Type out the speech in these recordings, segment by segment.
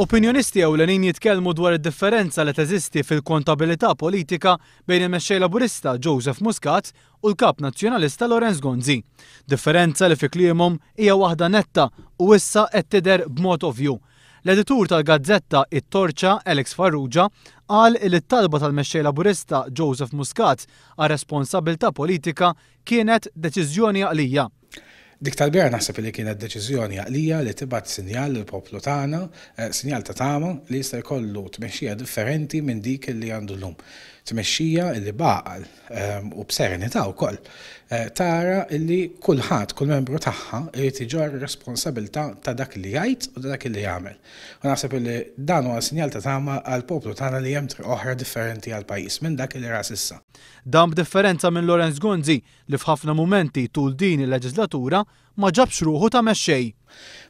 Opinjonisti ewlenin jitkellmu dwar id-differenza li teżisti fil-kontabilità politika bejn il-Mexxej Laburista Joseph Muscat u l-Kap Nazzjonalista Lawrence Gonzi. Differenza li fi kliemhom hija waħda netta u issa qed tidher b'mod ovvju. L-editur tal-gazzetta It-Torċa Alex Farrugia qal li t-talba tal-Mexxej Laburista Joseph Muscat għar-responsabbiltà politika kienet deċiżjoni għaqlija. Dik tal-bieraħ naħseb li kienet deċiżjoni għaqlija li tibgħat sinjal lill-poplu tagħna, sinjal ta' tama li jista' jkollu tmexxija differenti minn dik li għandu llum. Tmexxija li b'għaqal u b'serenità wkoll tara li kulħadd, kull membru tagħha jrid iġorr ir-responsabilità ta' dak li jgħid u ta' dak li jagħmel. U naħseb li dan huwa sinjal ta' tama għall-poplu tagħna li hemm triq oħra differenti għall-pajjiż minn dak li ra s'issa. Dan b'differenza minn Lawrence Gonzi li f'ħafna mumenti tul din il-leġislatura ma ġabx ruħu ta' mexxej.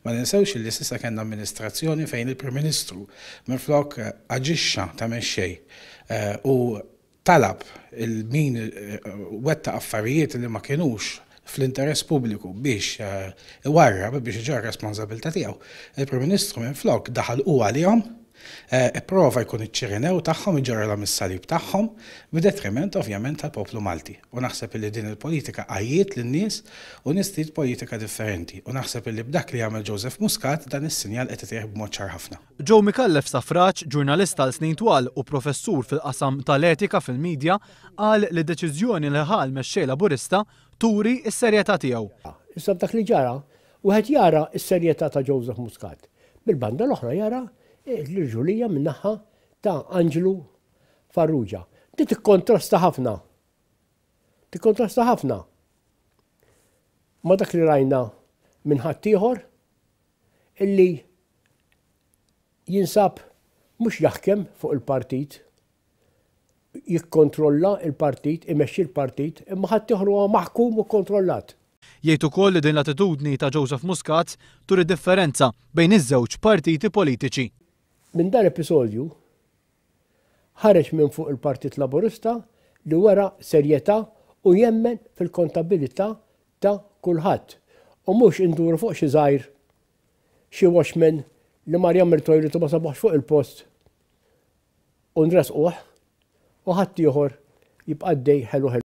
Ma ninsewx li s'issa kellna amministrazzjoni fejn il-Prim Ministru minflok aġixxa ta' mexxej u talab 'il min wettaq affarijiet li ma kinux fl-interess pubbliku biex iwarrab, biex iġorr ir-responsabilità tiegħu. Il-Prim Ministru minflok daħal hu għalihom Ipprova jkun iċ-Ċirinew tagħhom, iġorrilhom is-salib tagħhom, b'detriment ovvjament tal-poplu Malti. U naħseb illi din il-politika għajjiet lin-nies u nies trid politika differenti. U naħseb illi b'dak li għamel Joseph Muscat dan is-sinjal qed itih b'mod ċar ħafna. Joe Micallef Stafrace, ġurnalist għal snin twal u professur fil-qasam tal-etika fil-media, qal li d-deċiżjoni li ħa l-Mexxej Laburista turi s-serjetà tiegħu. Issa b'dak li ġara, wieħed jara s-serjetà ta' Joseph Muscat. Mill-banda l-oħra jara l-irġulija min-naħa ta' Anġlu Farrugia. Di tikkontrasta ħafna. Tikkontrasta ħafna ma' dak li rajna minn ħaddieħor illi jinsab mhux jaħkem fuq il-partit, jikkontrolla l-partit, imexxi l-partit, imma ħaddieħor huwa maħkum u kkontrollat. Jgħid ukoll li din l-attitudni ta' Joseph Muscat turi differenza bejn iż-żewġ partiti politiċi. Minn dan l-episodju ħareġ minn fuq il-Partit Laburista li wera serjetà u jemmen fil-kontabilità ta' kulħadd u mhux induru fuq xi żgħir, xi watchman li mar jagħmel toilet u ma sabuhx fuq il-post u nressquh u ħaddieħor jibqa' għaddej ħelu ħelu.